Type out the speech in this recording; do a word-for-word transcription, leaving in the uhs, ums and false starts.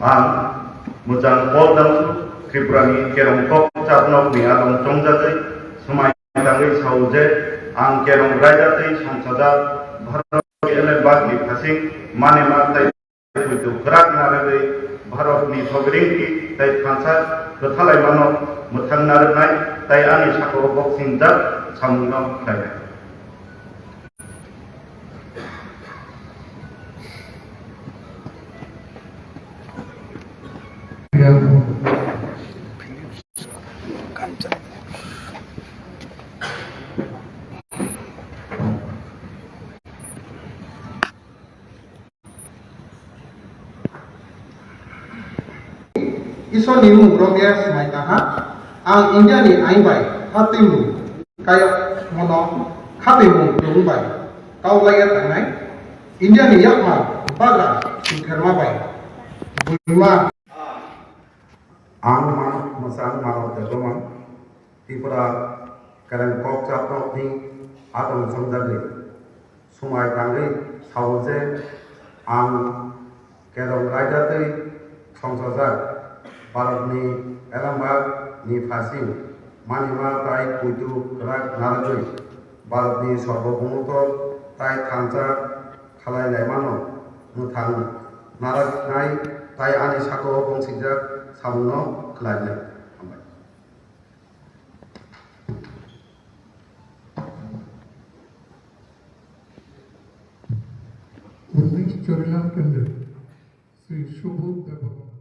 Ang Mwchang Paul Dangsu, Tripurani Kerong Kok Chapnokni adong chongjagwi swmai tangwi sao je ang Kerong raida tei songsajak Bharat L M bagni phasing manima tei Poito kwrak narwgwi Bharatni sogringti tei thansa kwthalaimano mwthang narwknai tei ani sakao boksing jak samungno khlainai. Isorni mung rok ya swmai tangha. Ang India ni ain bai khatwi mung kayok mono khatwi mung kwrwng bai kau laiya tangnai. India ni yakma bagra singtherma bai bwrwima. Ang ma mwchang mano deboma. Tripura Kereng Kok Chapnokni adong chongjagwi swmai tangwi sao je ang Kerong raida tei songsajak Bharatni Elambagni phasing manima tei poito kwrak narwgwi Bharatni sorbobhumutw tei thansa khlai laimano mwthang narwknai tei ani sakao bongsijak samungno khlainai. Hambai. Unis Chorila Kendra, Sri Shubhu Debbarma.